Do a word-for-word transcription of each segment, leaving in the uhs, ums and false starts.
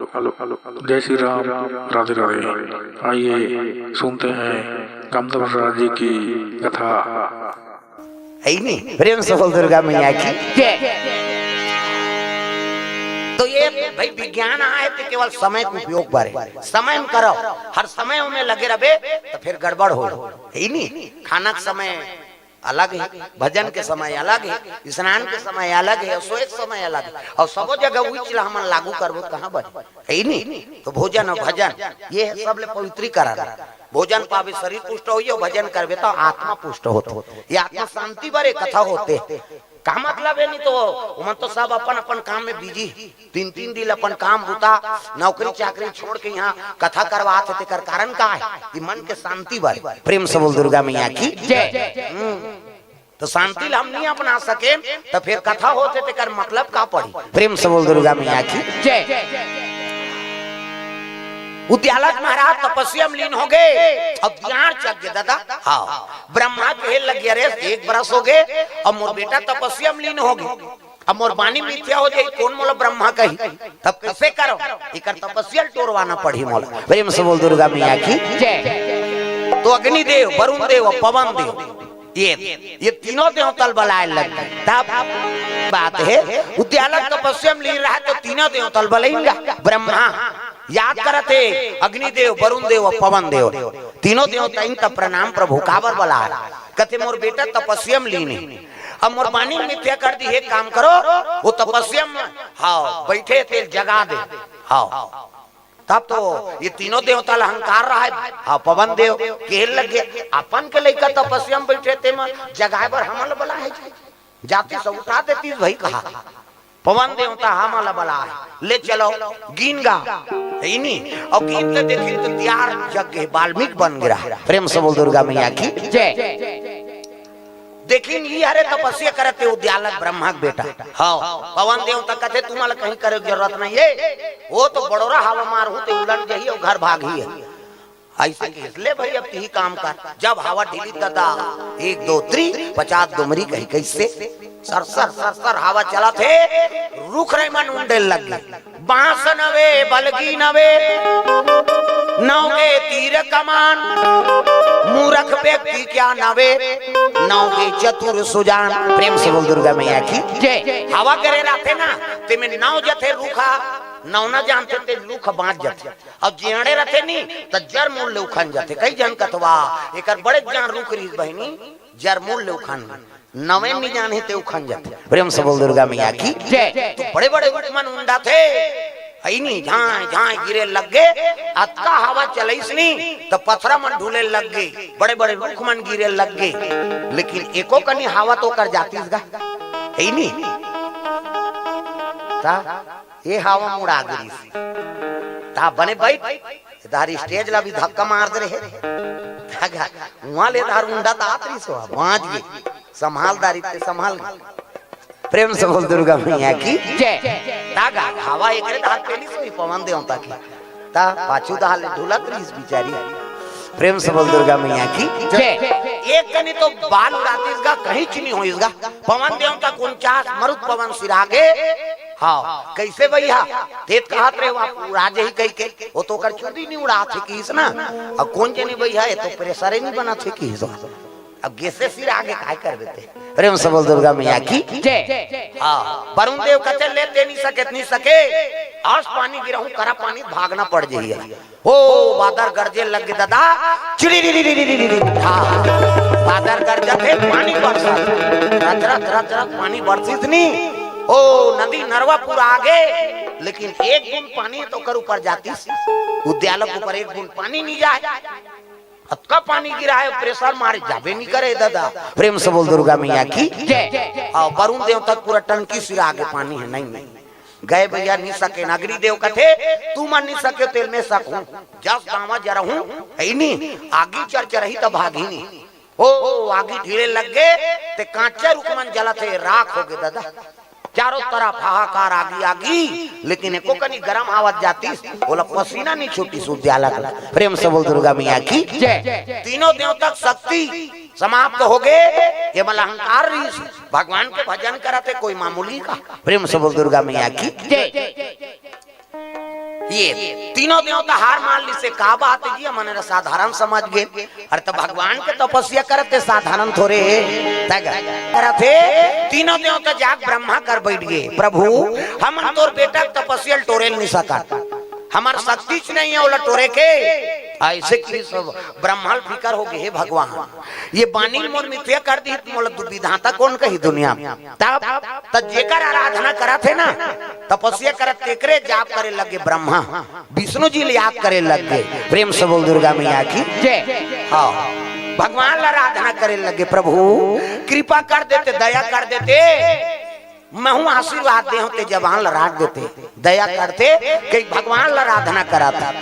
Hello, hello, hello. जय श्री राम, राधे राधे। आइए सुनते हैं कामदेव महाराज जी की कथा। है ही नहीं, प्रेम से बोल दुर्गा मैया की जय। तो ये भाई विज्ञान आए तो केवल समय के उपयोग बारे, समय में करो, हर समय में लगे रहे तो फिर गड़बड़ हो। है ही नहीं, खाना के समय अलग है, भजन के समय अलग है, स्नान के समय अलग है, और सोए के समय अलग है, और सबो जगह वही चीज हमन लागू करबो तो कहाँ बने? है ही नहीं। तो भोजन और भजन ये है सबले पवित्रीकरण। भोजन पावे शरीर पुष्ट होई, और भजन करबे तो आत्मा पुष्ट होत। ये आत्मा शांति बरे कथा होते। का मतलब है नहीं तो ओमन तो सब अपन अपन काम में बिजी, तीन तीन दिन अपन काम बुता, नौकरी चाकरी छोड़ के यहाँ कथा करवात हे, तेकर कारण का है? ये मन के शांति बर। प्रेम से बोल दुर्गा मैया की जय। हम्म। तो शांति ला हम नहीं अपना सके तो फिर कथा होते तेकर मतलब का पड़ी? प्रेम से बोल दुर्गा मैया की जय। उद्यालक महाराज तपस्या में लीन हो गए। अब ध्यान चक गए दादा। हाँ, ब्रह्मा कहे लग गया, "रे, एक बरस हो गए, अब मोर बेटा तपस्या में लीन हो गए, अब मोर बानी मिथ्या हो जाई, कोन मोला ब्रह्मा कही? तब कैसे करो? एकर तपस्या टोरवाना पड़ी मोला।" प्रेम से बोल दुर्गा मैया की जय। तो अग्निदेव, वरुण देव, पवन देव, ये ये तीनों देवतल बलाए लग गए। तब बात है, उद्यालक तपस्या में लीन रहा तो तीनों देवतल बलैन गा। ब्रह्मा याद करत हे, अग्निदेव, वरुण देव और पवन देव, तीनों देवता इन तब प्रणाम प्रभु काबर बला। कहते, "मोर बेटा तपस्या में लीन है, अब मोर बानी मिथ्या कर दी, एक काम करो, वो तपस्या में, हाँ, बैठे तेल जगा दे।" हाँ, तब तो ये तीनों देवता ला अहंकार रहा है। हाँ, पवन देव कहे लग गए, "अपन के लइका तपस्या में बैठे, ते में जगाए बर हमन ला बला है, जाती से उठा देती भाई," कहा। पवन देवता हमन ला बला है, "ले चलो, गिन गा।" है नी, और गिन के देखी तो त्यार जग गए, वाल्मीकि बन गिरा। प्रेम से बोल दुर्गा मैया की जय। देखिन, ई हरे तपस्या करत हे उद्यालक ब्रह्मा के बेटा। हाँ, पवन देवता कथे, "तुम्हारा कहीं करे के जरूरत नहीं है, वो तो बड़ोरा हवा मार हूँ, ते उलट जही और घर भाग ही है।" ऐसे कहिस, "ले भाई, अब तिही काम कर।" जब हवा ढीली दादा, एक दो त्री, पचास डोमरी कही, कैसे सर सर सर सर हवा चलत हे, रुख रहे मन उंडे लग गए। बांस नवे, बलगी नवे, नौ के तीर कमान, मूरख व्यक्ति क्या नवे, नौ के चतुर सुजान। प्रेम से बोल दुर्गा मैया की जय। हवा करे रहते ना, ते में नौ जथे रूखा, नौ ना जानते ते रूख बांच जथे। अब जेड़े रहते नी, त जर मूल ले उखन जथे। कई जन कथवा, एकर बड़े जान रूख रही बहिनी, जर मूल ले उखन नवे नी जाने ते उखन जाथे। प्रेम से बोल दुर्गा मैया की जय। तो बड़े बड़े रूख मन उंडा थे, ऐनी झांय झांय गिरे लग गे। अतका हवा चलइस नी, त पथरा मन ढूले लग गे, बड़े बड़े रूख मन गिरे लग गे। लेकिन एको कनी हवा तो कर जातीस गा, है नी। ता ये हवा मुड़ा गिरिस। ता बने बैठ, इधर स्टेज ला भी धक्का मार दे रहे। धागा, वहाँ ले धार उंडा ता आत रही सो, बांच गए। संभाल दारी ते संभाल गए। प्रेम से बोल दुर्गा मैया की जय। धागा, हवा एकरे धार पे नहीं सोई पवन देवता की। ता पाछू धार ले ढुलत रही इस बिचारी। प्रेम से बोल दुर्गा मैया की जय। एक कनी तो बाल उड़ातीस गा, कहीं चुनी होइस गा। पवन देवता कौन चास मरुत पवन सिरागे। हाँ, कैसे भैया? तेत कहत रहे, "वो आप उड़ा जही कही के, वो तो ओकर चुंदी नहीं उड़ात हे किस ना।" अब कौन जनी भैया, ये तो प्रेशर ही नहीं बनत हे किस। अब गेसे सिरागे काय कर देते? प्रेम से बोल दुर्गा मैया की जय। हाँ, वरुण देव कहते, "ले ते नहीं सके, नहीं सके, आज पानी गिराहूं, करा पानी भागना पड़ जही है।" ओ, बादर गरजे लग गे दादा, चिड़ी री री री री री री। हाँ, बादर गरजत हे, पानी बरसत, रच रच रच रच पानी बरसिस नी। ओ, नदी नरवा पूरा आगे, लेकिन एक बूंद पानी तो कर ऊपर जातीस, उद्यालक ऊपर एक बूंद पानी नहीं जाए। अतका पानी गिरा है, प्रेशर मारे जाबे नहीं करे दादा। प्रेम से बोल दुर्गा मैया की जय। हाँ, वरुण देव तक पूरा टंकी सिरा आगे पानी है, नहीं, नहीं। गए भैया, नहीं सके। अग्निदेव कथे, "तू मन नहीं सके, तेल में सकूं, जस दावा जरहूं, है नी, आगी चर चरही तब भागी नी।" ओ, ओ, आगी ढीले लग गे, ते कांचे रुख मन जलत हे, राख हो गे दादा। चारों तरफ हाहाकार, आगी, आगी, लेकिन एको कनी गरम हवा जातीस, ओला पसीना नहीं छूटीस उद्यालक ला। प्रेम से बोल दुर्गा मैया की जय। तीनों देवता के शक्ति समाप्त हो गे, केवल अहंकार रहीस। भगवान के भजन करत हे कोई मामूली का। प्रेम से बोल दुर्गा मैया की जय। ये तीनों देवता हार मान लिसे, का बात हे जी, हमन साधारण समझ गे। अरे त भगवान के तपस्या करत हे, साधारण थोरे हे। तै गा करत हे, तीनों देवता जाग ब्रह्मा कर बैठ गे, "प्रभु, हमन तोर बेटा के तपस्या ल टोरे ल नइ सकन, हमर शक्ति च नइ हे ओला टोरे के।" अइसे कि सब ब्रह्मा ल फिकर होगे, "हे भगवान, ये बानी ल मोर मिथ्या कर दिही त मोला दु-, विधाता कोन कही दुनिया म?" तब त जेकर आराधना करत हे ना, तपस्या करत, तेकरे जाप करे लगे ब्रह्मा, विष्णु जी ल याद करे लगे। प्रेम से बोल दुर्गा मैया की। जय। हाँ, भगवान ल आराधना करे लगे, "प्रभु, कृपा कर देते, दया कर देते, महूं आशीर्वाद देहूं, ते जबान ल राख देते, दया करते।" कई भगवान ल आराधना करत,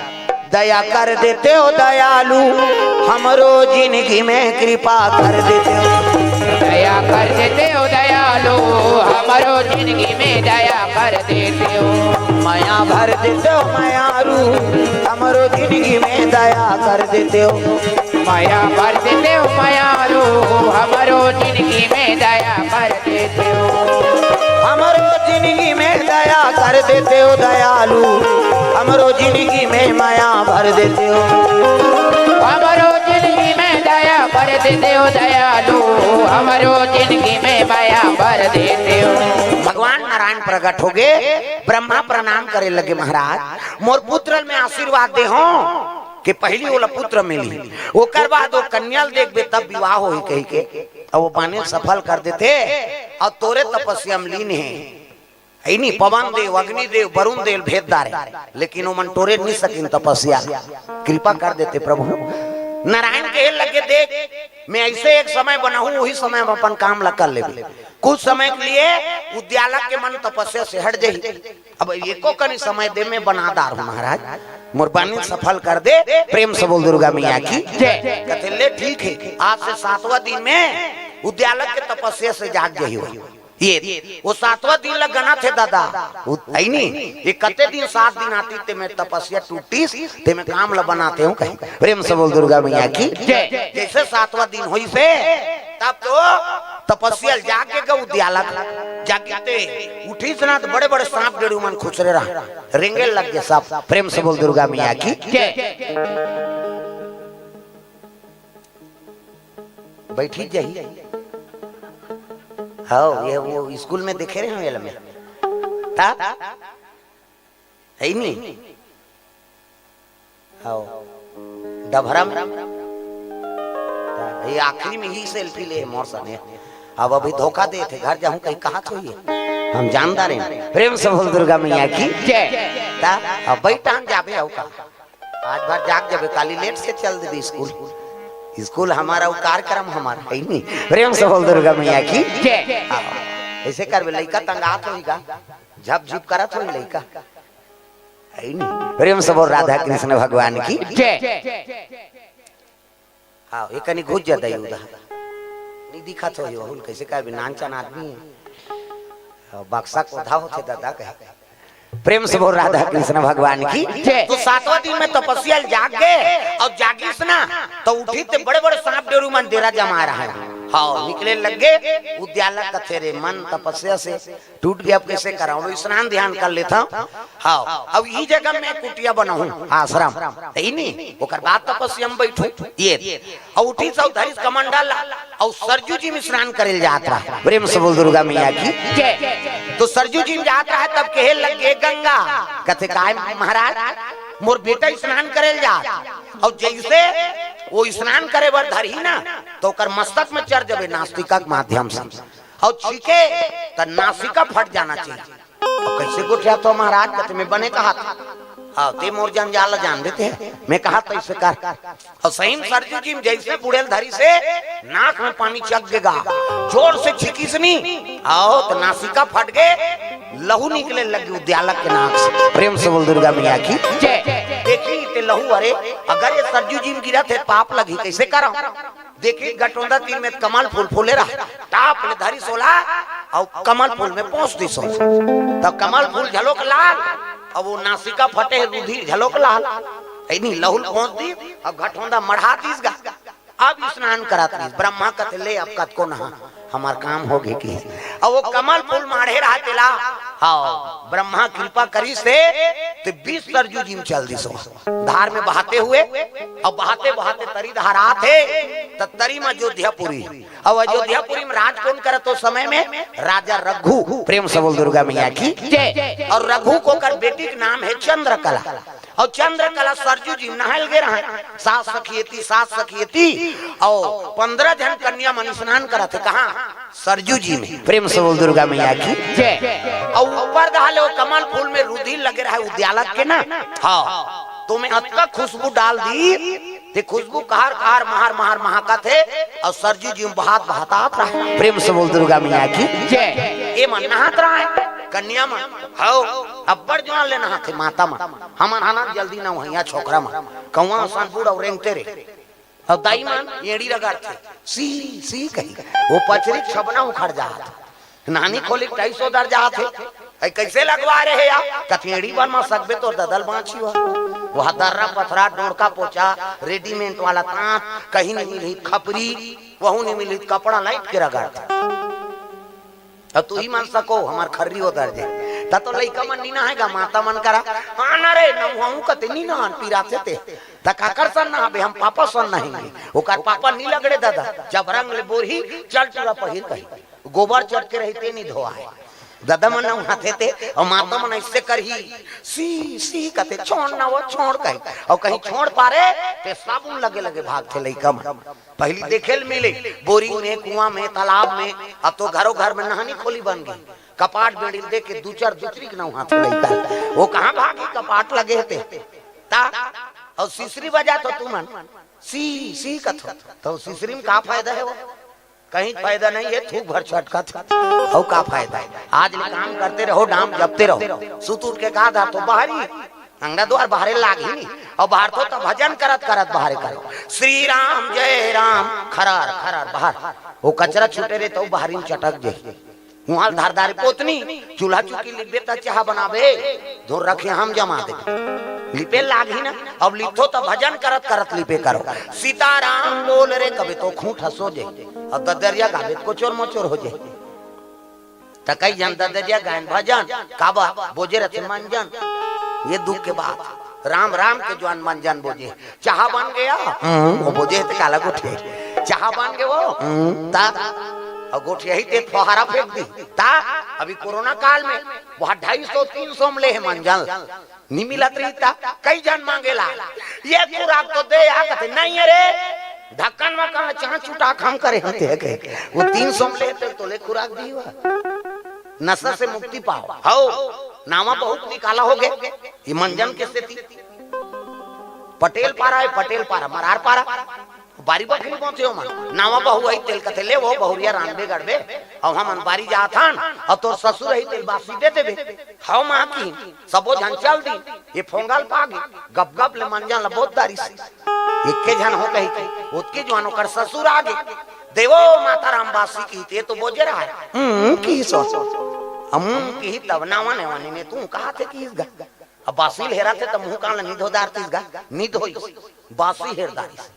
"दया कर देते हो दयालु, हमरो जिंदगी में कृपा कर देते हो। दया कर देते हो दयालु, हमरो जिंदगी में दया कर देते हो। मया भर देते हो मयारू, हमरो जिंदगी में दया कर देते हो। मया भर देते हो मयारू, हमरो जिंदगी में दया कर देते हो। हमरो जिंदगी में दया कर देते हो दयालु, हमरो जिंदगी में मया भर देते हो। हमरो जिंदगी में दया भर देते हो दयालु, हमरो जिंदगी में मया भर देते हो।" भगवान नारायण प्रकट होगे, ब्रह्मा प्रणाम करे लगे, "महाराज, मोर पुत्र ल मैं आशीर्वाद देहूं कि पहिली ओला पुत्र मिलही, ओकर बाद ओ कन्या ल देखबे तब विवाह होही," कहिके। अउ ओ बानी ल सफल कर देते, अउ तोरे तपस्या म लीन हे। हे नी, पवन देव, अग्नि देव, वरुण देव भेद डारे, लेकिन ओमन टोरे नइ सकिन तपस्या। कृपा कर देते प्रभु। नारायण कहे लगे, "देख, मैं अइसे एक समय बनाहूं, ओही समय म अपन काम ल कर लेबे। कुछ समय के लिए उद्यालक के मन तपस्या से हट जाही। अब एको कनी समय दे, मैं बना डारहूं महाराज, मोर बानी ल सफल कर दे।" प्रेम से बोल दुर्गा मैया की। जय। कथे, "ले ठीक हे, आज से सातवां दिन में उद्यालक के तपस्या से जाग जाही।" ये, ओ सातवां दिन ल गनत हे दादा, हे नी, ये कते दिन, सात दिन आतिस ते में तपस्या टूटिस, ते में काम ल बनातेंव कही। प्रेम से बोल दुर्गा मैया की। जय। जइसे सातवां दिन होइस हे, तब तो तपस्या ल जागे गा उद्यालक, जागिस ते उठिस ना त बड़े-बड़े सांप डेरू मन खुसरे रहा, रेंगे लगे सब। प्रेम से बोल दुर्गा मैया की। जय। बइठिस जाही। हव, ये ओ स्कूल में देखे रहेंव एला मैं। त? हे नी? हव। डभरा में। त ये आखिरी में ही selfie ले हे मोर सने। अब अभी धोखा देथे, घर जाहूं कहीं कहत होही। हम जान डारेन। प्रेम से बोल दुर्गा मैया की। जय। त? अब बइठ जाबे अउ का। आज भर जाग जाबे, काली late से चल देबे स्कूल। स्कूल हमर अउ कार्यक्रम हमर, हे नी? प्रेम से बोल दुर्गा मैया की। जय। हाँ। अइसे करबे, लइका तंगात होही गा, झप झुप करत होही लइका, हे नी? प्रेम से बोल राधा कृष्ण भगवान की। जय। हाँ, एकनी घुस जाता ही उधर। नइ दिखत होही, ओहू ल कइसे करबे, नानचन आदमी हे। हाँ, बक्सा कोधा होथे दादा कहे। प्रेम से बोल राधा कृष्ण भगवान की। जय। त सातवां दिन में तपस्या ल जाग गे अउ जागिस ना, त उठिस ते बड़े-बड़े सांप डेरू मन डेरा जमाय रहय। हव, निकले लगे, उद्यालक कथे, "रे मन तपस्या से टूट गे, अब कइसे करंव? स्नान ध्यान कर लेथंव।" हव, अब इही जगह में कुटिया बनाहूं, आश्रम। हे नी, ओकर बाद तपस्या में बइठहूं। ये अउ उठिस अउ धरिस कमंडल ला, अउ सरजू जी में स्नान करे ल जात रहय। प्रेम से बोल दुर्गा मैया की। जय। त सरजू जी में जात रहय, तब कहे लगे, "गंगा।" कथे, "काय महाराज, मोर बेटा स्नान करे ल जात।" अउ जइसे ओ स्नान करे बर धरही ना, त ओकर मस्तक में चढ़ जाबे नासिका के माध्यम से, अउ छींके त नासिका फट जाना चाहिए। अब कइसे गोठियाथव महाराज? कथे, "मैं बने कहत हंव।" हाँ, ते मोर जंजाल ल जान देते हैं। मैं कहत हंव अइसे कर। अउ सही में सरजू जी में जइसे बुड़े ल धरिस हे, नाक में पानी चघ गे गा, जोर से छींकिस नी, अउ त नासिका फट गे, लहू निकले लगे उद्यालक के नाक से। प्रेम से बोल दुर्गा मैया की। जय। देखिस ते लहू, अरे, अगर ये सरजू जी में गिरत हे, पाप लगही, कइसे करंव? देखिस गटोंदा तीर में कमल फूल फूले रहय, टाप ले धरिस ओला, अउ कमल फूल में पोंछ दिस। त कमल फूल घलोक लाल, अउ ओ नासिका फटे हे रुधिर घलोक लाल। हे नी, लहू ल पोंछ दिस, अउ गटोंदा मढ़ा दिस गा। अब स्नान करत रहिस। ब्रह्मा कथे, "ले, अब कतको नहा, हमर काम होगे," कहिस। अउ ओ कमल फूल माढ़े रहय तेला, हव, ब्रह्मा कृपा करिस हे, ते बीस सरजू जी म चल दिस। धार में बहाते हुए, अउ बहाते बहाते तरी धार आत हे, त तरी म अयोध्यापुरी। अउ अयोध्यापुरी म राज कोन करत ओ समय में? राजा रघु। प्रेम से बोल दुर्गा मैया की। जय। अउ रघु के ओकर बेटी के नाम हे चंद्रकला। अउ चंद्रकला सरजू जी नहाय ल गे रहय, सास सखी एती, सास सखी एती, अउ पंद्रह झन कन्या मन स्नान करत हे। कहाँ? सरजू जी में। प्रेम से बोल दुर्गा मैया की। जय। अउ ऊपर डहर ले ओ कमल फूल में रुधिर लगे रहय उद्यालक के ना। हाँ, त ओमे अतका खुशबू डाल दिस, ते खुशबू कहर कहर महर महर महकत हे, अउ सरजू जी में बहात बहात आत रहय। प्रेम से बोल दुर्गा मैया की। जय। ए मन नहात रहय, कन्या मन। हव, अब्बड़ जुवार ले नहाथे माता मन। हमन हा ना जल्दी नहवइया छोकरा मन। कौआ असन बूड़ अउ रेंगते रहे। अउ दाई मन एड़ी रगड़थे, सी, सी कही। ओ पचरी छबना उखड़ जात। नहानी खोली के टाइस ओदर जात हे। "ए, कइसे लगवा रहे या?" कथे, "एड़ी बर म सकबे तोर ददा ल बाँचही।" ओ दर्रा पथरा, डोड़का पोचा, रेडीमेड वाला ताँत, कहीं नइ मिलही खपरी, वहू नइ मिलही, कपड़ा लाइट के रगड़थे। अब तुही मन सको, हमर खर्री ओदर जाय। त तो लइका मन नइ नहाय गा, माता मन करा। "हाँ ना रे, नहवाहूँ कथे नइ नहान, पिराथे ते।" "त काकर सन नहाबे?" "हम पापा सन नहाएंगे।" ओकर पापा नइ लगड़े ददा, जब रंग ले बोरही, चल टूरा पहिर कही। गोबर चटके रही ते नइ धोवाय। ददा मन नहाथे ते, अउ माता मन अइसे करही, "सी, सी," कथे, "छोड़ ना वो, छोड़," कही। अउ कहीं छोड़ पारे, ते साबुन लगे लगे भागथे लइका मन। पहिली देखे ल मिले, बोरिंग में, कुआं में, तालाब में, अब तो घरो घर में नहानी खोली बन गे। कपाट बेड़ी ल देख के दू चार दूसरी के नहाथे लइका। ओ कहाँ भागही, कपाट लगे हे ते। त, अउ सिसरी बजाथो तुमन, "सी, सी," कथो, त ओ सिसरी म का फायदा हे वो? कहीं फायदा नइ हे, थूक भर छटकत हे। अउ का फायदा हे? आज ले काम करते रहो, नाम जपते रहो। सुत उठ के का दा तो बाहरी, अंगना दुवार बाहरे लागही नहीं। अउ बाहर तो तब भजन करत करत बाहरे करो, "श्री राम जय राम," खरर खरर बाहर। ओ कचरा छूटे रहे त ओ बाहरी म चटक जाही। उहाँ ल धारदार पोतनी, चूल्हा चुकी लिपबे त चाहा बनाबे, धोर रखे हम जमा देबे। लिपे लागही ना, अब लिपथो त भजन करत करत लिपे करो। "सीताराम बोल रे," कबे तो खूंट हंसो जे, अब ददरिया गाबे त कोचोर मोचोर हो जे। त कई झन ददरिया गायन भजन, काबर बोजे रथे मंजन, ये दुख के बात। राम राम के जुवान मंजन बोजे, "चाहा बन गया?" "हम्म।" ओ बोजे हे ते काला गोठियाही, "चाहा बन गया वो?" "हम्म।" त अउ गोठियाही ते फोहारा फेंक दिही। त अभी कोरोना काल में वो ढाई सौ तीन सौ म ले हे मंजन, नइ मिलत रही त कई झन मांगे ला, "ये खुराक तो दे," आ कथे, "नइ हे रे, ढक्कन वक्कन ल चाह चुटा के हम करे हन ते," कहे। ओ तीन सौ म ले हे ते तोले खुराक दिही वा। नशा से मुक्ति पाओ। हव, नावा बहुत निकाला होगे। ये मंजन के सेती पटेल पारा हे, पटेल पारा, मरार पारा, बारी बखरी बोथे ओमन। नावा बहू आही तेल कथे, "ले वो बहुरिया रांधबे गढ़बे, अउ हमन बारी जात हन, अउ तोर ससुर आही तेल बासी दे देबे।" हव माँ की, सबो झन चल दी। ये फोंगल पागे, गप गप ले मंजन ल बोत डारिस। एके झन हो कही के, ओतके जुवान ओकर ससुर आगे, "देवो माता राम बासी," किही ते तो बोजे रहय। "हम्म," किही सो। "हम्म," किही तब नावा नेवानी ने तू कहा थे किहिस गा। अब बासी ल हेरथे त मुंह कान ल नइ धो डारतिस गा, नइ धोइस, बासी हेर डारिस।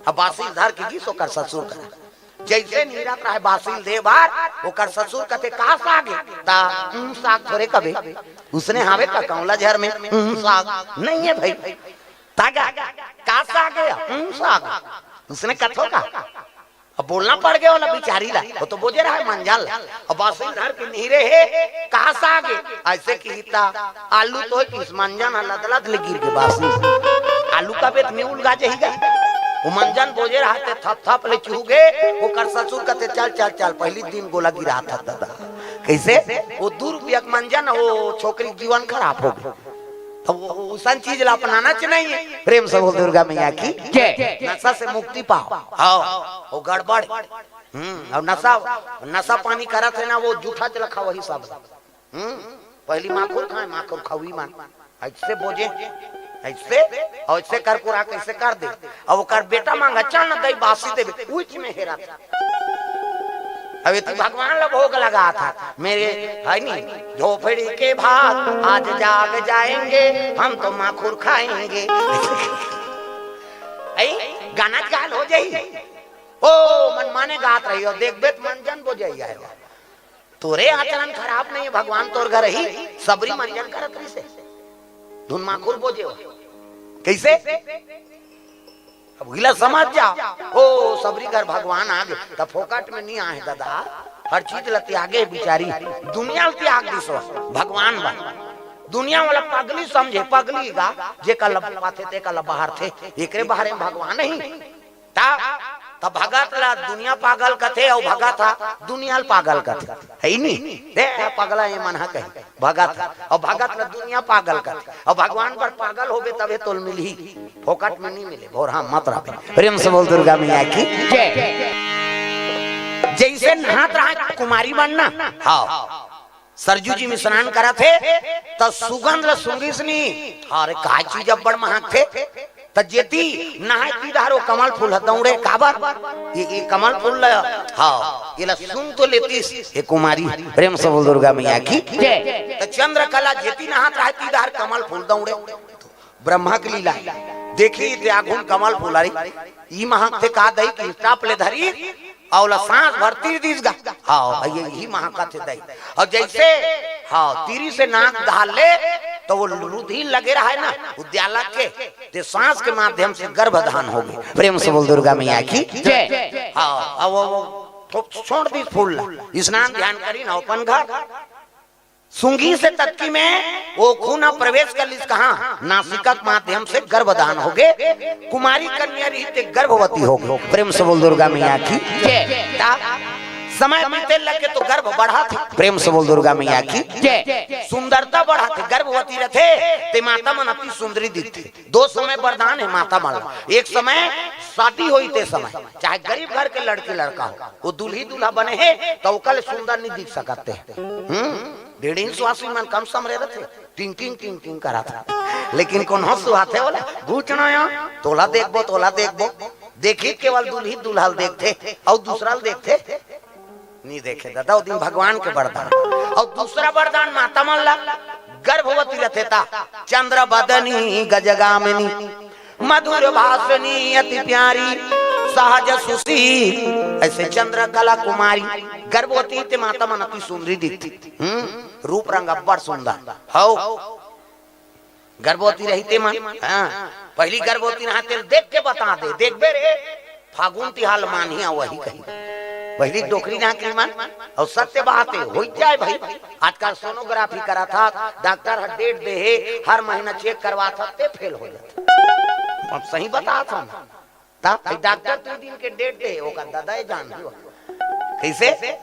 अब बासी ल धर के गिस ओकर ससुर करा। जइसे निरत रहय बासी ल दे बर, ओकर ससुर कथे, "का साग हे?" त, "हम्म, साग थोरे कबे।" उसने हावे का कौला झर में, "हम्म, साग नइ हे भई।" त गा, "का साग हे?" "हम्म, साग।" उसने कथो का? अब बोलना पड़ गे ओला बिचारी ला, ओ तो बोजे रहय मंजन ल। अब बासी ल धर के निहिरे हे, "का साग हे?" अइसे किही त आलू तो हे किहिस, मंजन ह लदलद ले गिर गे बासी। आलू कबे त निउल गा जही गा। ओ मंजन बोजे रहय ते थप थप ले चुहू गे, ओकर ससुर कथे, "चल, चल, चल, पहिली दिन गोला गिराथस ददा।" कइसे? ओ दू रुपया के मंजन, ओ छोकरी के जीवन खराब हो गे। त ओ, ओसन चीज ला अपनाना च नइ हे। प्रेम से बोल दुर्गा मैया की जय। नशा से मुक्ति पाओ। हव, ओ गड़बड़। हम्म, अउ नशा, नशा पानी करत हे ना, ओ जूठा च लखा वही सब। हम्म, पहिली माखुर खाय, माखुर खवई मन। अइसे बोजे, अइसे, अउ अइसे कर कुरा कइसे कर दे। अउ ओकर बेटा मांगा, "चल न दई बासी देबे।" उच में हेरत। अब एती भगवान ला भोग लगाथस, मेरे है नी, "झोपड़ी के भाग आज जाग जाएंगे, हम तो माखुर खाएंगे।" ऐ गाना गाल हो जाही। ओ मन माने गात रही हो, देखबे त मंजन बोजइया हे। तोरे आचरण खराब नइ हे, भगवान तोर घर ही, सबरी मंजन करत रहिसे। धुन माखुर बोजे हो। कइसे? अब गिला समझ जा। ओ, सबरी घर भगवान आगे, त फोकट में नइ आहे दादा। हर चीज ल त्यागे बिचारी, दुनिया ल त्याग दिस हो, भगवान बर। दुनिया वाला पगली समझे, पगली गा, जेकर ल पाथे तेकर ल बहारथे, एकरे बारे में भगवान नहीं। त, त भगत ल दुनिया पागल कथे, अउ भगत ह दुनिया ल पागल कथे, हे नी? दे, पगला ये मन ह कही, भगत ह, अउ भगत ल दुनिया पागल कथे, अउ भगवान बर पागल होबे तभे तोल मिलही, फोकट में नइ मिले। भोरहा मत रहे। प्रेम से बोल दुर्गा मैया की। जय। जइसे नहात रहा कुमारी मन ना, हाँ, सरजू जी में स्नान करत हे, त सुगंध ल सूंघिस नी, अरे का चीज अब्बड़ महकथे। त जेती नहाय ती डहर ओ कमल फूल ह दौड़े, काबर? ये, ये कमल फूल ल, हाँ, एला सूंघ तो लेतिस, हे कुमारी। प्रेम से बोल दुर्गा मैया की। जय। त चंद्रकला जेती नहात रहे ती डहर कमल फूल दौड़े। ब्रह्मा के लीला हे। देखिस ते आघू म कमल फूल, अरे, ई महकथे का दई, कि टाप ले धरिस, अउ ओला सांस भर तीर दिस गा। हाँ, भइया, इही महकथे दई। अउ जइसे, हाँ, तीरिस हे नाक डहर ले, त ओ रुधिर लगे रहय ना, उद्यालक के, ते सांस के माध्यम से गर्भधान होगे। प्रेम से बोल दुर्गा मैया की। जय। हाँ, अब वो, वो छो-, छोड़ दिस फूल ला, स्नान ध्यान करिस ना अपन घर। सूंघिस हे ततकी में, ओ खून ह प्रवेश कर लिस कहाँ? नासिका के माध्यम से गर्भधान होगे। कुमारी कन्या रहिस ते गर्भवती होगे। प्रेम से बोल दुर्गा मैया की। जय। त समय बीते लगे त गर्भ बढ़त हे। प्रेम से बोल दुर्गा मैया की। जय। सुंदरता बढ़त हे, गर्भवती रथे ते माता मन अति सुंदरी दिखथे। दो समय वरदान हे माता मन ला। एक समय शादी होही ते समय, चाहे गरीब घर के लड़की लड़का हो, ओ दुल्ही दूल्हा बने हे त ओकर ले सुंदर नइ दिख सकत हे। हम्म, डेढ़ इंच वासी मन कम समरे रथे, टिंग टिंग टिंग टिंग करत हे। लेकिन कोनो सुहाथे वाला, "घुचना या, तोला देखबो, तोला देखबो।" देखिस केवल दुल्ही दूल्हा ल देखथे, अउ दूसरा ल देखथे, नइ देखे दादा, ओ दिन भगवान के वरदान। अउ दूसरा वरदान माता मन ला, गर्भवती रथे ता, चंद्र बदनी गजगामिनी, मधुर भाषणी अति प्यारी, सहज सुशील। अइसे चंद्रकला कुमारी, गर्भवती ते माता मन अति सुंदरी दिखथे। हम्म, रूप रंग अब्बड़ सुंदर। हव, गर्भवती रहिस ते मन, हाँ, पहिली गर्भवती रहा तेला देख के बता दे, देखबे रे, फागुन तिहार मानही अवही कही। पहिली डोकरी रहा के मन, अउ सत्य बात हे, होई जाय भाई। आजकल सोनोग्राफी कराथस, डॉक्टर ह डेट दे हे, हर महीना चेक करवाथस, ते फेल हो जाथे। अब सही बताथंव। त भाई डॉक्टर दू दिन के डेट दे, ओकर ददा ए जान दियो। कइसे?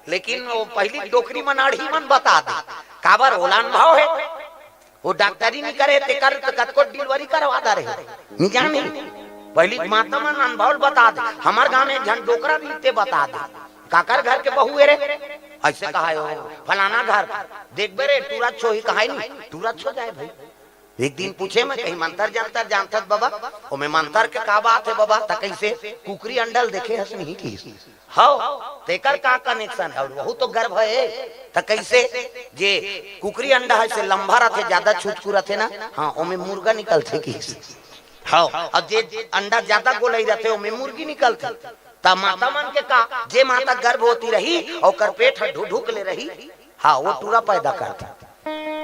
लेकिन ओ पहिली डोकरी मन अड़ही मन बता दे। काबर ओला अनुभव हे। ओ डॉक्टरी नइ करे, तेकर त कतको डिलीवरी करवा दे रहे। नइ जाने। पहिली माता मन अनुभव बता दे। हमर गांव में एक झन डोकरा रहिस ते बता दे। काकर घर के बहू ए रे? अइसे कहाय ओ, फलाना घर। देखबे रे, टूरा छो ही कहाय नी, टूरा छो जाय भाई। एक दिन पूछे मैं, कहीं मंतर जंतर जानथस बबा? ओमे मंतर के का बात हे बबा? त कइसे? कुकरी अंडा ल देखे हस नहीं किहिस। हव, तेकर का कनेक्शन हे? अउ वहू तो गर्भ हे। त कइसे? जे कुकरी अंडा हे से लंबा रथे, जादा छुचकू रथे ना, हाँ, ओमे मुर्गा निकलथे किहिस। हव, अउ जे अंडा जादा गोलई रथे, ओमे मुर्गी निकलथे। त माता मन के का, जे माता गर्भवती रही, ओकर पेट ह ढुढुक ले रही, हाँ, वो टूरा पैदा करथे।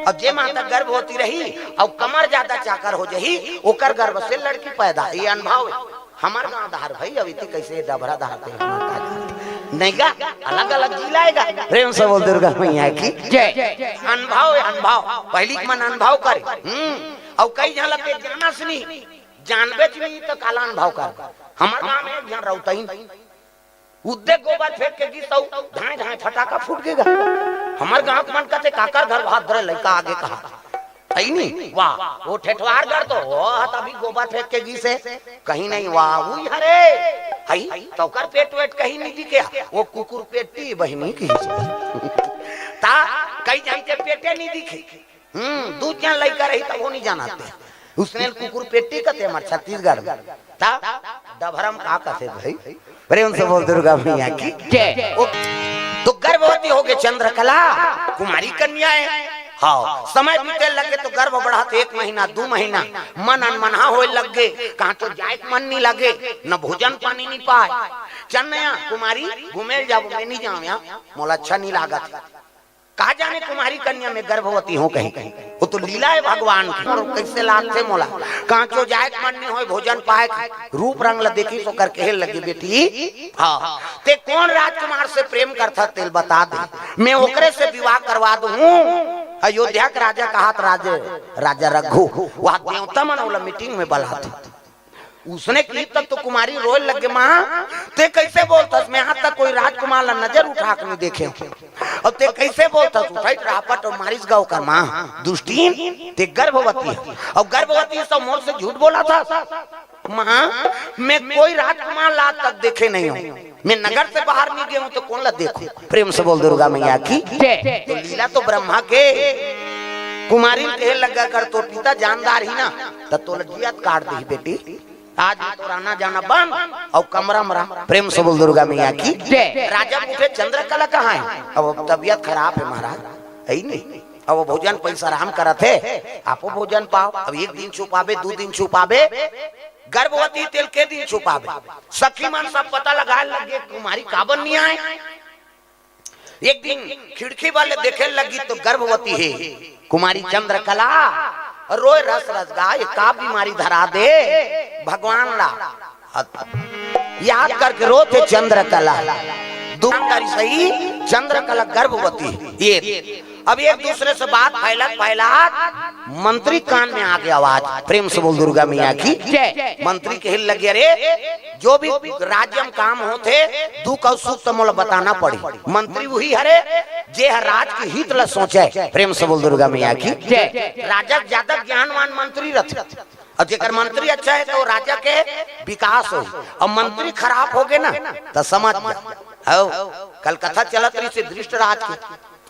अउ जे माता गर्भवती रही अउ कमर जादा चाकर हो जाही, ओकर गर्भ से लड़की पैदा। ये अनुभव हे। हमर गांव डहर भाई, अभी ती कइसे डभरा डहर ते हमर का जानथे। नहीं गा, अलग-अलग जिला हे गा। प्रेम से बोल दुर्गा मैया की। जय। अनुभव हे, अनुभव। पहिली के मन अनुभव करे। हम्म। अउ कई झन ल ते जानस नहीं, जानबेच नहीं त काला अनुभव कर। हमर गांव में एक झन रउतइन उद्दे गोबर फेंक के गिस अउ ढांय ढांय फटाका फूट गे गा। हमर गांव के मन कथे, "काकर घर भात धरे लइका आगे कहा।" अइ नी? वाह, वो ठेठवार घर तो, वो ह तभी गोबर फेंक के गिस हे। कहीं नहीं, वाह, उही हरे। हई, त ओकर पेट वेट कहीं नहीं दिखे। वो कुकुर पेटी बहिनी की। ता कई झन के पेटे नहीं दिखे। हम्म, दू झन लइका रही तभो नहीं जानत हे। उसने कुकुर पेटी कथे हमर छत्तीसगढ़ में। ता डभरा म का कथे भाई? प्रेम से बोल दुर्गा मैया की। जय। ओ, तो गर्भवती होगे चंद्रकला, कुमारी कन्या हे। हाँ, समय बीते लगे तो गर्भ बढ़त, एक महीना, दू महीना, मन अनमनहा होय लग गे, कहाँ तो जाय के मन नहीं लगे, न भोजन पानी नहीं पाय। चल नया कुमारी, घूमे ल जाबो, मैं नहीं जावं या, मोला अच्छा नहीं लागत। का जाने कुमारी कन्या में गर्भवती हो कहीं। वो तो लीला हे भगवान के। अउ कइसे लागथे मोला। कांचो जाए के मन नइ होय, भोजन पाए के रूप रंग ल देखिस, ओकर कहे लगे, "बेटी, हाँ, तें कोन राजकुमार से प्रेम करथस, तेला बता दे, मैं ओकरे से विवाह करवा दूहूं।" अयोध्या के राजा कहत, "राजे, राजा रघु, वह देवता मन ओला meeting में बलाथे।" उसने कही तब तो कुमारी रोय लगे, "माँ, तें कइसे बोलथस? मैं आज तक कोई राजकुमार ला नजर उठा के नइ देखे हंव। अउ तें कइसे बोलथस?" उठइस रापट अउ मारिस गा ओकर माँ, "दुष्टीन, तें गर्भवती हस। अउ गर्भवती हस अउ मोर से झूठ बोलथस? माँ, मैं कोई राजकुमार ला आज तक देखे नइ हंव। मैं नगर से बाहर नइ गे हंव त कोन ला देखहूं?" प्रेम से बोल दुर्गा मैया की। जय। तो लीला तो ब्रह्मा के। कुमारी ल कहे लगे, "अगर तोर पिता जानदार ही ना, त तोला जियत काट देही बेटी। आज ले तोर आना जाना बंद, अउ कमरा म रह।" प्रेम से बोल दुर्गा मैया की। जय। राजा पूछे, "चंद्रकला कहाँ हे?" "अब तबीयत खराब हे महाराज, हे ही नहीं। अब भोजन पइस आराम करत हे, आपो भोजन पाव। अब एक दिन छुपाबे, दू दिन छुपाबे, गर्भवती तेला के दिन छुपाबे?" सखी मन सब पता लगाय लगे, कुमारी काबर नइ आय। एक दिन खिड़की वाले देखे लगी तो गर्भवती हे कुमारी चंद्रकला, रोय रस रस गाय, "का बीमारी धरा दे भगवान ला?" याद करके रोथे चंद्रकला। दुकानदारी सही, चंद्रकला गर्भवती। ये अब एक दूसरे से बात फैलत फैलत मंत्री कान में आगे आवाज। प्रेम से बोल दुर्गा मैया की। जय। मंत्री कहे लगे, "अरे, जो भी राज्य म काम होथे, दुख अउ सुख त मोला बताना पड़ी।" मंत्री उही हरे जे ह राज के हित ल सोचे। प्रेम से बोल दुर्गा मैया की। जय। राजा के ज्यादा ज्ञानवान मंत्री रथे, अउ जेकर मंत्री अच्छा हे त वो राजा के विकास होही, अउ मंत्री खराब होगे ना त समझ जा। हव, कल कथा चलत रहिसे धृष्टराज के,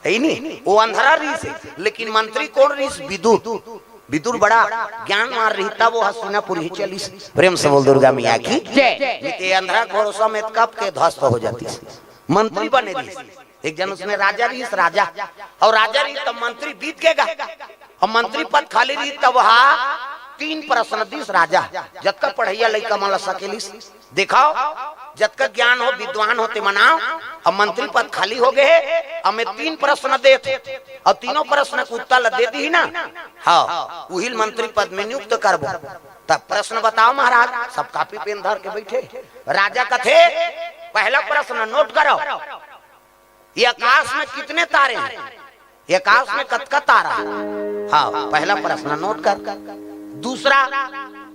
हे ही नहीं, वो अंधरा रहिसे, लेकिन मंत्री कोन रहिस? विदुर। विदुर बड़ा ज्ञानवान रहिस, तब वो हस्तिनापुर ही चलिस। प्रेम से बोल दुर्गा मैया की। जय। नइ ते अंधरा के भरोसा में कब के ध्वस्त हो जातिस। मंत्री बने रहिस। एक झन उसने राजा रहिस, राजा, अउ राजा रहिस तब मंत्री बीत गे गा, अउ मंत्री पद खाली रहिस तब वहा तीन प्रश्न दिस राजा, जतका पढ़इया लइका मन ला सकेलिस, "देखव, जतका ज्ञान हो, विद्वान हो, ते मन आव, अब मंत्री पद खाली होगे हे, अब मैं तीन प्रश्न देत हंव, अउ तीनों प्रश्न के उत्तर ला दे दिही ना, हाँ, उही ल मंत्री पद में नियुक्त करबो।" तब प्रश्न बताव महाराज, सब कापी पेन धर के बइठे। राजा कथे, "पहला प्रश्न नोट करव, ये आकाश में कितने तारे हैं? ये आकाश में कतका तारा है?" हाँ, पहला प्रश्न नोट कर। दूसरा,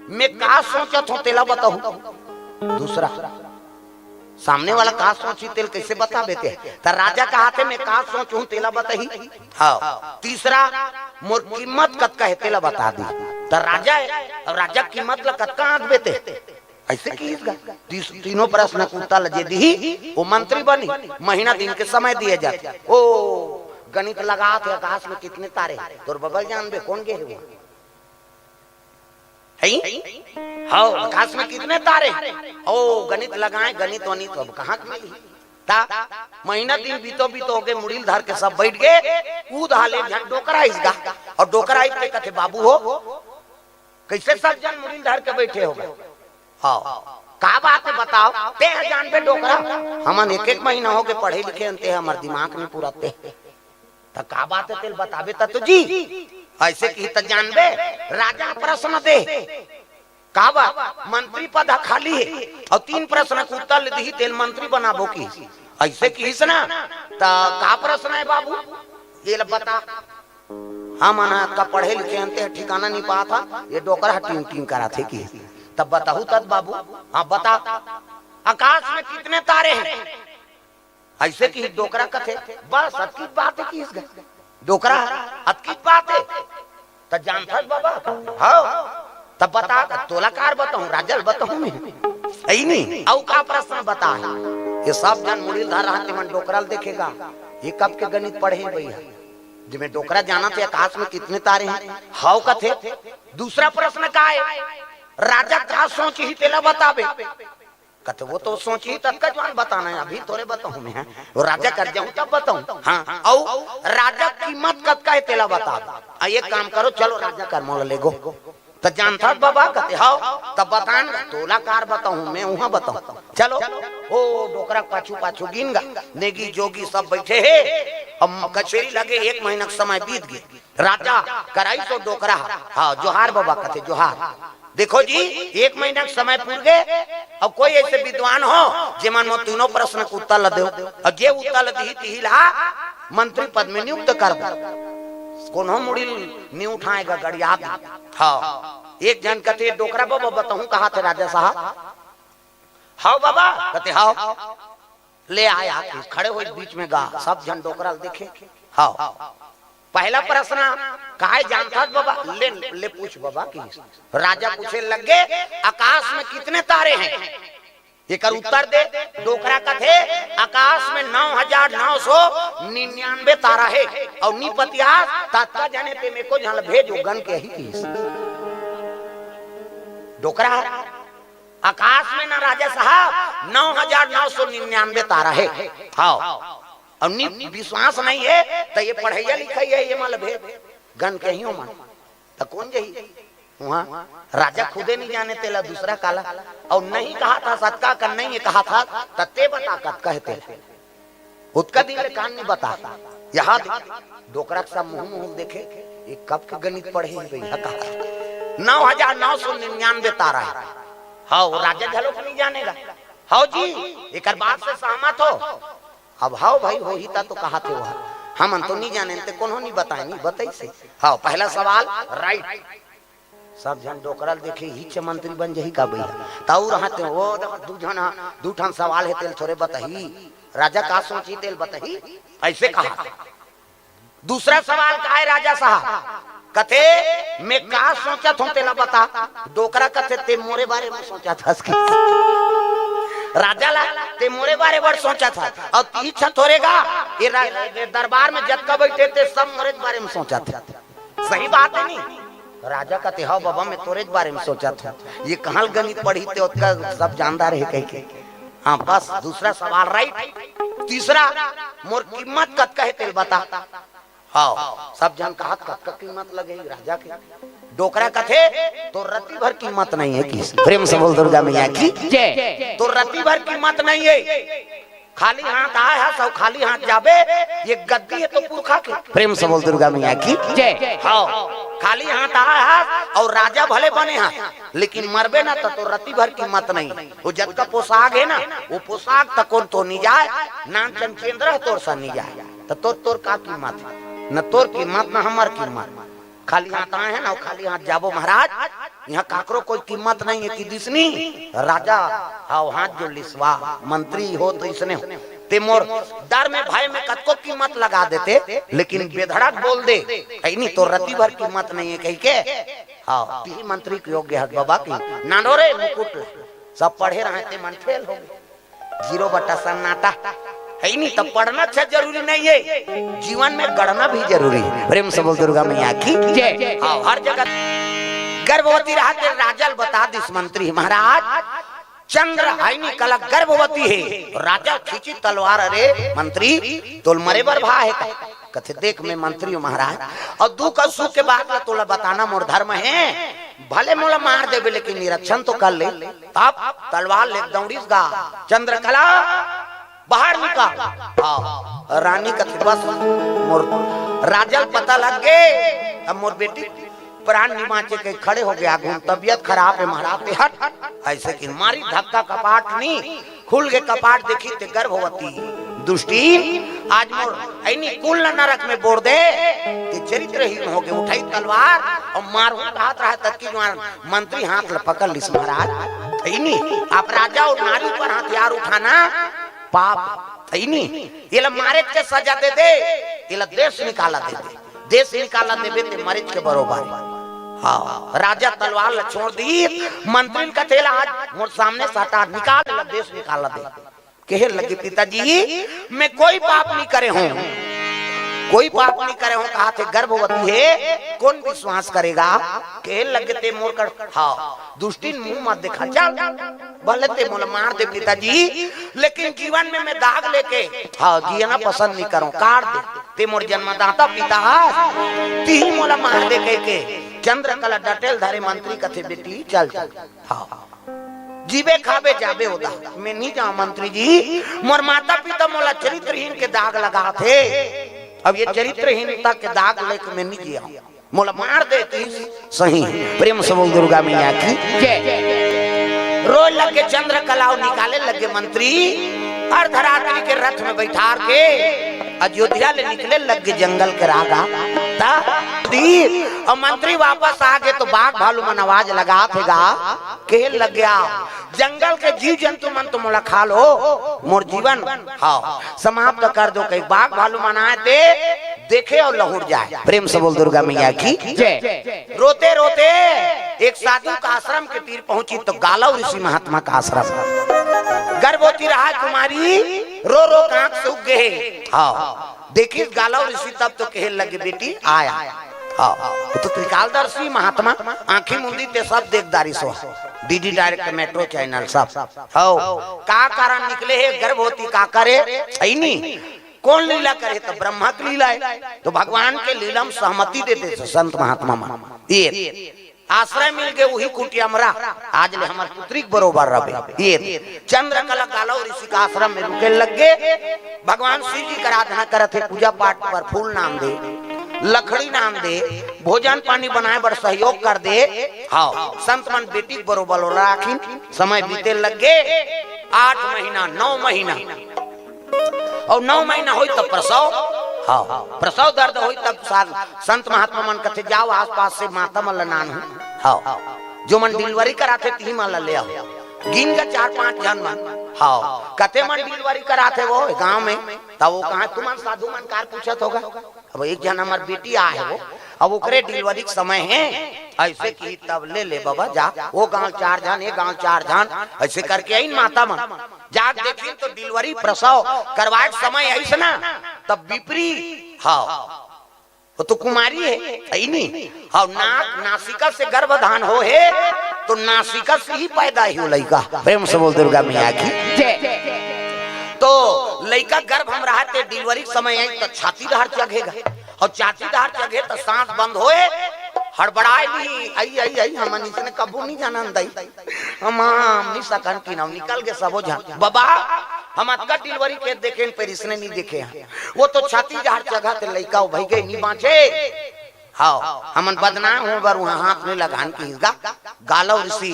"मैं का सोचत हंव, तेला बताहू।" दूसरा, सामने वाला का सोचही, तेला कइसे बताबे ते? त राजा कहथे, "मैं का सोचहूं, तेला बताही।" हाँ। तीसरा, "मोर कीमत कतका हे, तेला बता दी।" त राजा हे, अब राजा कीमत ला कतका आंकबे ते? अइसे किहिस गा। तीस-, तीनों प्रश्न के उत्तर ल जे दिही, वो मंत्री बनही। महीना दिन के समय दिए जाथे। ओ, गणित लगात हे, आकाश में कितने तारे हे? तोर बबा जानबे, कोन गे हे वो? हई? हव, आकाश में कितने तारे हे? ओ, गणित लगाए, गणित वनित अब कहाँ के मिलही? त महीना दिन बीतो बीतो होगे, मुड़ी ल धर के सब बइठ गे। कूद हाले झन डोकरा आइस गा। अउ डोकरा आइस ते कथे, "बाबू हो, कइसे सब झन मुड़ी ल धर के बइठे हो गा?" हाँ, का बात हे बताव? ते ह जानबे डोकरा, हमन एक एक महीना होगे पढ़े लिखे हन, ते ह हमर दिमाग नइ पुरत ते। त का बात हे तेला बताबे त तो जी। अइसे किही त जानबे, राजा प्रश्न दे। का बात? मंत्री पद ह खाली हे, अउ तीन प्रश्न के उत्तर ल दिही तेला मंत्री बनाबो किहिस। अइसे किहिस ना, त का प्रश्न हे बाबू? ये ल बता। हमन ह का पढ़े लिखे हन, ते ह ठिकाना नइ पात ह, ये डोकरा ह टिंग टिंग करत हे कि। तब बताहू तत बाबू, हाँ बता, आकाश में कितने तारे हैं? अइसे किही डोकरा कथे, बस अतकी बात हे किहिस गा। डोकरा ह, अतकी बात हे। त जानथस बाबा? हव। तब बता, तोला कार बताहूं, राजा ल बताहूं मैं। अइ नहीं, अउ का प्रश्न बता हे? ये सब झन मुड़ी ल धर रहा, ते मन डोकरा ल देखे गा। ये कब के गणित पढ़े हे भइया? जेमे डोकरा जानत हे आकाश में कितने तारे हैं, हव कथे। दूसरा प्रश्न का हे? राजा का सोचही तेला बताबे। कथे, "वो तो सोचही ततका जुवार बताना हे, अभी थोरे बताहूं मैं, हाँ। वो राजा कर जाहूं तब बताहूं।" हाँ, अउ राजा कीमत कतका हे तेला बताबे। आ, एक काम करो, चलो राजा कर मोला लेगो। त जानथस बाबा? कथे, "हव।" "तब बता ना, तोला कार बताहूं मैं, उहां बताहूं।" चलो, ओ डोकरा के पाछू पाछू गिन गा, नेगी जोगी सब बइठे हे। अब कचेरी लगे, एक महीना के समय बीत गे। राजा कराइस ओ डोकरा ह, हाँ, जोहार बबा कथे, जोहार। देखो जी, एक महीना के समय पूर गे, अब कोई ऐसे विद्वान हो, जेमन मोर तीनों प्रश्न के उत्तर ल देव, अउ जे उत्तर ल दिही, तिही ला मंत्री पद में नियुक्त करबो। कोनो मुड़ी ल नी उठाय गा, गड़िया दे। हाँ, एक झन कथे, "डोकरा बबा, बताहूं कहाथे राजा साहब?" "हव बबा।" कथे, "हव।" ले आय, खड़े होइस बीच में गा, सब झन डोकरा ल देखे। "हव।" "पहला प्रश्न काय जानथस बबा?" "ले, ले पूछ बबा," कहिस। राजा पूछे लगे, "आकाश में कितने तारे हैं?" एकर उत्तर दे। डोकरा कथे, "आकाश में नौ हजार नौ सौ निन्यानवे तारा हे, अउ नी पतियास, त अतका झन हे, तेमे एको झन ल भेज, ओ गन के ही," कहिस। डोकरा, आकाश में ना राजा साहब, नौ हजार नौ सौ निन्यानवे तारा हे। हव। अउ नी विश्वास नहीं हे, त ये पढ़इया लिखइया हे, ये मन ल भेज, गन के ही ओ मन। त कोन जही उहाँ? राजा खुदे नी जाने, तेला दूसरा काला। अउ नहीं कहाथस, अतका कन नहीं हे कहाथस, त ते बता कतका हे तेला। ओतका दिन ले कान नी बता। यहाँ दे, डोकरा के सब मुँह मुँह देखे, ये कब के गणित पढ़े हे भैया का? नौ हजार नौ सौ निन्यानवे तारा हे। हव, राजा घलो नी जाने गा। हव जी, एकर बात से सहमत हो? अब हव भाई, होही त तो कहाथे ओह। हमन तो नी जानेन, ते कोनो नी बताय, नी बताइस हे। हव, पहला सवाल right। सब झन डोकरा ल देखे, "इही च मंत्री बन जही का भैया?" त अउ रहते, ओ देखो, दू झन, दू ठन सवाल हे, तेला थोरे बताही। राजा का सोचही, तेला बताही, अइसे कहा। दूसरा सवाल का हे राजा साहब? कथे, "मैं का सोचत हूँ, तेला बता।" डोकरा कथे, "ते मोरे बारे में सोचत हस कि?" राजा ला, "ते मोरे बारे बर सोचत हस, अउ तिही च थोरे गा, ये रा-, ये दरबार में जतका बइठे, ते सब मोरे बारे में सोचत हे।" सही बात हे नी? राजा कथे, "हव बबा, मैं तोरे बारे में सोचत हूँ।" ये कहाँ ल गणित पढ़ही, ते ओतका सब जानदार हे कहिके। हाँ, बस दूसरा सवाल right। तीसरा, "मोर कीमत कतका हे, तेला बता।" हव, सब झन कहत, "कतका कीमत लगही राजा के?" डोकरा कथे, "तोर रति भर कीमत नहीं हे।" किस प्रेम से बोल दुर्गा मैया की। जय। "तोर रति भर कीमत नहीं हे, खाली हाथ आय हस अउ खाली हाथ जाबे, ये गद्दी हे तो पुरखा के।" प्रेम से बोल दुर्गा मैया की। जय। हव, खाली हाथ आय हस अउ राजा भले बने हस, लेकिन मरबे ना त तोर रति भर कीमत नहीं। ओ जतका पोशाक हे ना, ओ पोशाक तको तोर नी जाय, नान चंचेंद्र तोर सन नी जाय। त तोर, तोर का कीमत? न तोर कीमत, न हमर कीमत। खाली हाथ आए हन अउ खाली हाथ जाबो महाराज, इहाँ काकरो कोई कीमत नहीं हे कि दिसनी। राजा हव, हाथ जोड़ लिस, वाह, मंत्री हो तो इसने हो। ते मोर डर में, भय में कतको कीमत लगा देते, लेकिन बेधड़क बोल दे, "हे नी, तोर रति भर कीमत नहीं हे," कहिके। हव, तिही मंत्री के योग्य हस बबा की। नानो रे मुकुट, सब पढ़े रहे ते मन फेल हो गे। जीरो बटा सन्नाटा। हे नी, त पढ़ना अच्छा जरूरी नहीं हे, जीवन में गढ़ना भी जरूरी हे। प्रेम से बोल दुर्गा मैया की। जय। हव, हर जगह गर्भवती रहत हे, राजा ल बता दिस मंत्री, "महाराज, चंद्र हे नी कला गर्भवती हे।" राजा खींची तलवार, "अरे मंत्री, तोल मरे बर भा हे का?" कथे, "देख, मैं मंत्री हूँ महाराज, अउ दुख अउ सुख के बात ल तोला बताना मोर धर्म हे। भले मोला मार देबे, लेकिन निरीक्षण तो कर ले।" तब तलवार ले दौड़िस गा, "चंद्रकला, बाहर निकल।" हव, रानी कथे, "बस, मोर राजा ल पता लग गे, अब मोर बेटी प्राण नी बाँचे।" के खड़े हो गे, "आगू तबीयत खराब हे महाराज, ते हट।" अइसे कि मारी धक्का, कपाट नी खुल गे, कपाट देखी ते गर्भवती। "दुष्टीन, आज मोर अइनी कुल ल नरक में बोर दे, ते चरित्रहीन हो गे।" उठाई तलवार अउ मारहूँ कहत रहा, ततकी जुवार मंत्री हाथ ल पकड़ लिस, "महाराज, अइनी आप राजा अउ नारी पर हथियार उठाना पाप, अइनी एला मारे के सजा दे दे, एला देश निकाला दे दे, देश निकाला देबे ते मरेच के बरोबर।" हव, राजा तलवार ल छोड़ दिस, मंत्री ल कथे, "ला आज मोर सामने से हटा, निकाल, एला देश निकाला दे।" कहे लगे, "पिताजी, मैं कोई पाप नहीं करे हूँ।" "कोई पाप नहीं करे हूँ," कहाथे, "गर्भवती हे, कोन विश्वास करेगा?" कहे लगे, "ते मोर कर, हव, दुष्टिन मुँह मत देखा, चल, भले ते मोला मार दे पिताजी, लेकिन जीवन में मैं दाग लेके, हव, जीना पसंद नहीं करूँ, काट दे, ते मोर जन्मदाता पिता हस, तिही मोला मार दे," कहिके चंद्रकला डटेल धरे, मंत्री कथे, "बेटी, चल, चल।" हव। "जीबे खाबे जाबे ओदा।" "मैं नी जांव मंत्री जी, मोर माता पिता मोला चरित्रहीन के दाग लगाथे, अब ये चरित्रहीनता के दाग लेके मैं नहीं जिया हूँ। मोला मार देती सही। प्रेम से बोल दुर्गा मैया की। जय। रोए लग गे चंद्रकला अउ निकाले लग गे मंत्री। अर्धरात्रि के रथ में बैठार के अयोध्या ले निकले लग गे जंगल के रागा। ता दी अउ मंत्री वापस आ गे तो बाघ भालू मन आवाज लगा थे गा, कहे लग गया, जंगल के जीव जंतु मन तो मोला खा लो, मोर जीवन, हाँ, समाप्त कर दो। कहीं बाघ भालू मन आए ते देखे अउ लहुट जाए। प्रेम से बोल दुर्गा मैया की। जय। रोते रोते एक साधु का आश्रम के तीर पहुंची तो गालव ऋषि महात्मा का आश्रम। गर्भवती रहा कुमारी, रो रो के आंख सूख गे। हाँ, देखिस गालव ऋषि तब तो कहे लगे, बेटी आया। हाँ, वो तो त्रिकालदर्शी महात्मा, आंखी मुंदी ते सब देख डारिस हो। डीडी डायरेक्ट, मेट्रो चैनल सब। हो, का कारण निकले हे गर्भवती का करे? ऐनी कौन लीला करे? तो ब्रह्मा के लीला है। तो भगवान के लीला में सहमति देते थे संत महात्मा मन। ये आश्रय मिल गे उही कुटिया में रह, आज ले हमर पुत्री के बरोबर रहे। ये चंद्रकला गालव ऋषि का आश्रम में रुके लग गे। भगवान शिव जी का आराधना करत हे, पूजा पाठ पर फूल नाम दे, लकड़ी नाम दे, भोजन पानी बनाए बर सहयोग कर दे। हाँ, संत मन बेटी के बरोबर राखिन। समय बीते लग गे, आठ महीना, नौ महीना, अउ नौ महीना होई तब प्रसव। हाँ, प्रसव दर्द होई तब साल संत महात्मा मन कथे, जाओ आसपास से माता मन ल नानहू। हाँ, जो मन डिलीवरी कराथे तिही मन ल ले आओ। गिन के चार पांच झन मन। हाँ, कते मन डिलीवरी कराथे वो गांव में, तब वो कहा तुमन साधु मन कार पूछत होगा। अब एक झन हमर बेटी आए हे वो, अब ओकरे डिलीवरी के समय हे, ऐसे की तब ले ले बाबा जा, वो गांव चार झन, ये गांव चार झन, ऐसे करके आइन माता मन। जाके देखिन तो डिलीवरी प्रसव करवाए के समय आइस ना, तब विपरीत, हाँ, वो तो कुमारी हे, है नी? हाँ, नाक, नासिका से गर्भधान हो हे, तो नासिका से ही पैदा ही हो लइका। प्रेम से बोल दुर्गा मैया की। जय। तो लइका गर्भ में रहते डिलीवरी के समय आई तो छाती डहर चघेगा, अउ छाती डहर चघे तो सांस बंद होए, हड़बड़ाए नहीं, आई, आई, आई, हमन इसने कबू नहीं जानन दई। हम, हम नहीं सकन कि ना निकल गे सबो झन। बाबा, हम अतका डिलीवरी के देखे, पर इसने नहीं देखे हैं। वो तो छाती डहर चघा ते लइका उभई गे नहीं बांचे। हाँ, हमन बदनाम हो बर उहाँ हाथ नहीं लगान कि इसका गालव ऋषि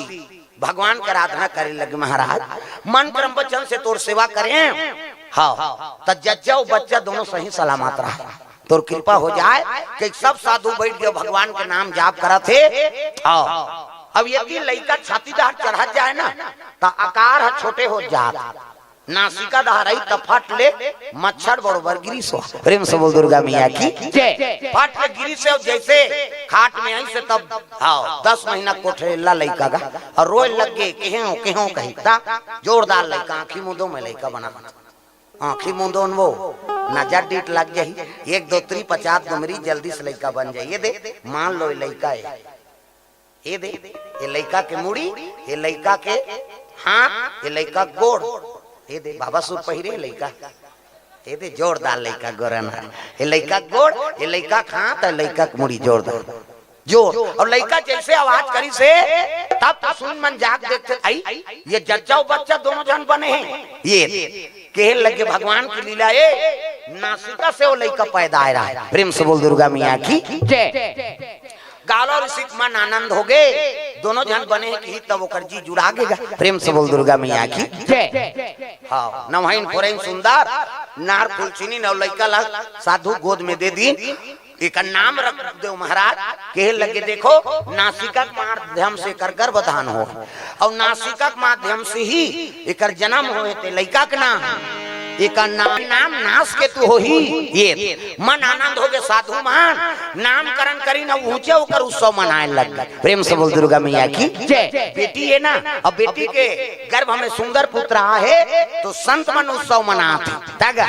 भगवान के आराधना करे लगे महाराज, मन कर्म वचन से तोर सेवा करें। हाँ, त जज्जा अउ बच्चा दोनों सही सलामत रहा, तोर कृपा हो जाए कि सब साधु बैठ के भगवान के नाम जाप करत हे। हाँ, अब यदि लइका छाती डहर चढ़त जाए ना, त आकार ह छोटे हो जात, नासिका डहर आई त फट ले मच्छर बरोबर गिरिस हो। प्रेम से बोल दुर्गा मैया की। जय। फट ले गिरिस हो, जैसे खाट में आइस तब, हाँ, दस महीना कोठरेला लइका गा, अउ रोए लग गे, केहें हो, केहें हो कही ता, जोरदार लइका, आँखी मुंदो में लइका बना, आँखी मुंदो न वो, नजर डीठ लग जाही, एक दो त्री पचास दुमरी जल्दी से लइका बन जाही। ये दे, मान लो ये लइका हे, ये दे, ये लइका के मुड़ी, ये लइका के हाथ, ये लइका के गोड़, ये दे बाबा सुर पहिरे लइका, ये दे जोरदार लइका गोरन है, ये लइका के गोड़, ये लइका के हाथ, ये लइका के मुड़ी जोरदार, जोर। अउ लइका जैसे आवाज करिस हे, तब तो सुन मन जाग देखते, आई, ये जच्चा अउ बच्चा दोनों झन बने हे। ये कहे लगे भगवान की लीला, ए नासिका से वो लइका पैदा आए रहा है। प्रेम से बोल दुर्गा मैया की। जय। गालव ऋषि के मन आनंद हो गे, दोनों झन बने हे कि तब ओकर जी जुड़ा गे गा। प्रेम से बोल दुर्गा मैया की। जय। हाँ, नवहिन फोरहिन सुंदर, नार फुलचिनी नव लइका ला साधु गोद में दे दीन, एकर नाम रख देव महाराज। कहे लगे देखो, नासिका के माध्यम से एकर गर्भधान हो, अउ नासिका के माध्यम से ही एकर जन्म होए ते लइका के नाम, एकर नाम, नाम नास केतु होही। ये मन आनंद हो गे साधु महान, नामकरण करिन अउ ऊंचे ओकर उत्सव मनाए लग गे। प्रेम से बोल दुर्गा मैया की। जय। बेटी हे ना, अब बेटी के गर्भ में सुंदर पुत्र आ हे, तो संत मन उत्सव मनात हे। तग